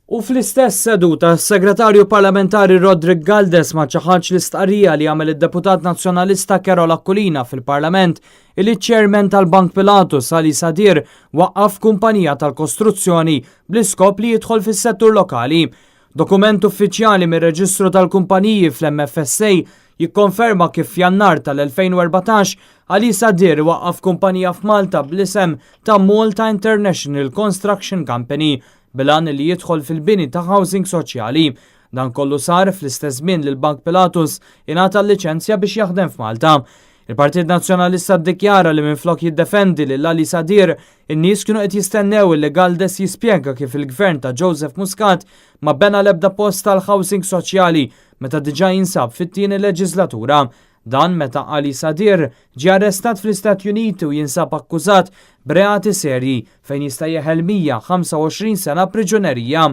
U fl-istess seduta, s-segretarju parlamentari Roderick Galdes ma ċaħadx l-istqarrija li għamel id-deputat nazzjonalista Karol Aquilina fil-Parlament illi ċ-chairman tal-Bank Pilatus Ali Sadir waqqaf kumpanija tal-kostruzzjoni bl-iskop li jidħol fis-settur lokali. Dokument uffiċjali mir-reġistru tal-kumpaniji fl-MFSA jikkonferma kif f'Jannar tal-2014 Ali Sadir waqqaf kumpanija f'Malta bl-isem ta' Malta International Construction Company bil-għan li jidħol fil-bini ta' housing soċjali. Dan kollu sar fl-istess żmien li l-Bank Pilatus ingħata l-liċenzja biex jaħdem f'Malta. Il-Partit Nazzjonalista ddikjara li minflok jiddefendi lil Ali Sadir, in-nies kienu qed jistennew li Galdes jispjega kif il-gvern ta' Joseph Muscat ma bena l-ebda post tal-housing soċjali meta diġà jinsab fit-tieni leġislatura. Dan meta Ali Sadir ġie arrestat fl-Istati Uniti u jinsab akkużat b'reati serji fejn jista' jeħel 125 sena priġunerija.